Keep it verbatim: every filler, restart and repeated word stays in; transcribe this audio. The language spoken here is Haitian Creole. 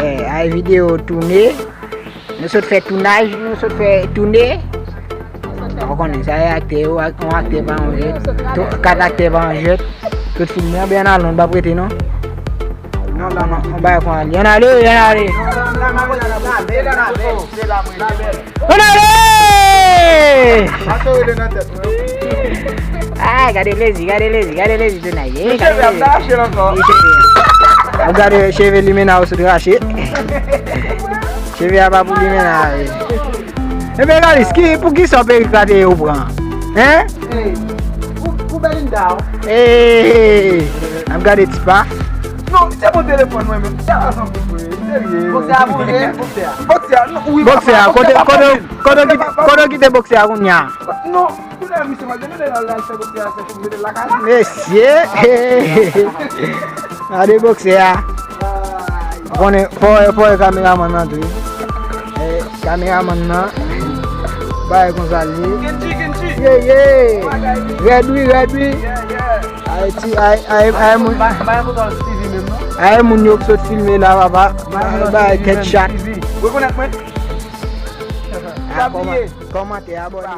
Eh, ay videyo tounen. Nou sot fè tounaj, nou sot fè tounen. Ou konnen sa e aktè yo, ak- yon aktè pa yon jwèt. Kat aktè pa yon jwèt. Tout fim nan byen alon, pa prete non. Non, la, non, pa konn. Y'en a deux, y'en a deux. Y'en a deux. Ah, gade plezi, gade plezi, gade plezi tonight. Eh, gade plezi. Ap gade cheve limena ou sot rache. Cheve a pa pou limena. Ebyen Lalis, ki, pou ki sa perik la te ou pran? Hein? Pou Belinda. Ey, ap gade tipa. Non, se bon telefòn mwen menm. Sa pa santi pou serye. Boksè a boule, boksè a. Boksè a, non, wi. Boksè a, kote, kote, kote, kote kite boksè a kounye a? Non, kounye a misye pa gen lè al fè boksè a sèch pou mete lakay. Mesye. Gade boksè a. Konnen fò fò kameramann nan tou. Eh, kameramann nan. Bagay konsa li ye. Kenji, Kenji. Ye, ye. Rèd wi, rèd wi. Ayiti, ay, ay, ay, moun. Ay, moun yo ki sot filme la, papa. Bay tèt chat. Rekonèt mwen. Ah, kòmantè, abòne.